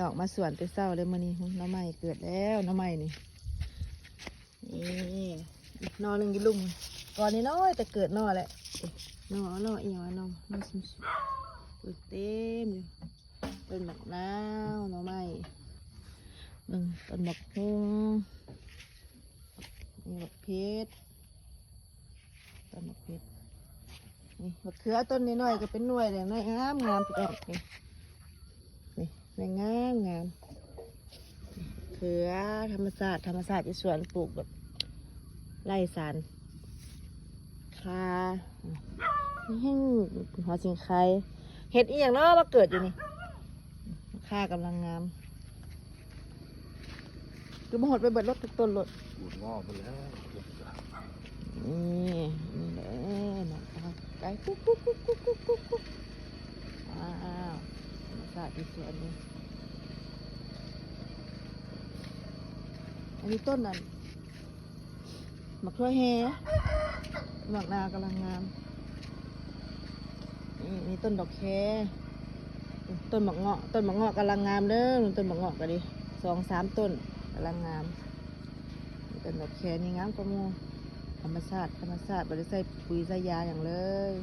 ອອກມາສວນແຕ່ເຊົ້າເລີຍມື້ນີ້. ຫື ໜໍ່ໄມ້ເກີດແລ້ວ ໜໍ່ໄມ້ນີ້. ນີ້ ໜໍ່ໜຶ່ງຢູ່ລຸ່ມ ກໍນ້ອຍໆ ແຕ່ເກີດໜໍ່ແຫຼະ. ໜໍ່ ໜໍ່ອີ່ຫຍັງວະ ໜໍ່ ໜໍ່ ເຕັມຢູ່. ຕົ້ນໝາກນາວ ໜໍ່ໄມ້ ເບິ່ງ ຕົ້ນໝາກຫຸ່ງ ນີ້ໝາກເຜັດ ຕົ້ນໝາກເຜັດ. ນີ້ ໝາກເຂືອຕົ້ນນ້ອຍໆ ກໍເປັນໜ່ວຍແລ້ວ ໜ່ວຍງາມໆ ພີ່ນ້ອງ. ນີ້ ນີ້ ໜ່ວຍງາມໆ ເຂືອທຳມະຊາດ ທຳມະຊາດຢູ່ສວນ ປູກແບບໄຮ້ສານ ຄ່າ ແຮງ ຫົວສິງໄຄ. ເຫັດອີ່ຫຍັງເນາະມາເກີດຢູ່ນີ້? ຄ່າກຳລັງງາມ ຄືບໍ່ຫົດໄປເບິດໂລດ ທຸກຕົ້ນໂລດ. ຂູດງອພຸ້ນແລ້ວ. ນີ້ ນີ້ເດີ ນ້ອງໄກ່ ກຸກໆໆໆໆໆ. ວ້າວ ທຳມະຊາດທີ່ສວນນີ້. ອັນນີ້ຕົ້ນນັ້ນ ໝາກຖົ່ວແຮ່ ໝາກນາກຳລັງງາມ. ນີ້ ນີ້ຕົ້ນດອກແຄ ຕົ້ນໝາກເງາະ ຕົ້ນໝາກເງາະກຳລັງງາມເດີ. ຕົ້ນໝາກເງາະກໍດີ ສອງສາມຕົ້ນກຳລັງງາມ. ນີ້ຕົ້ນດອກແຄນີ້ງາມກວ່າໝູ່. ທຳມະຊາດ ທຳມະຊາດ ບໍ່ໄດ້ໃສ່ປຸ໋ຍໃສ່ຢາຫຍັງເລີຍ.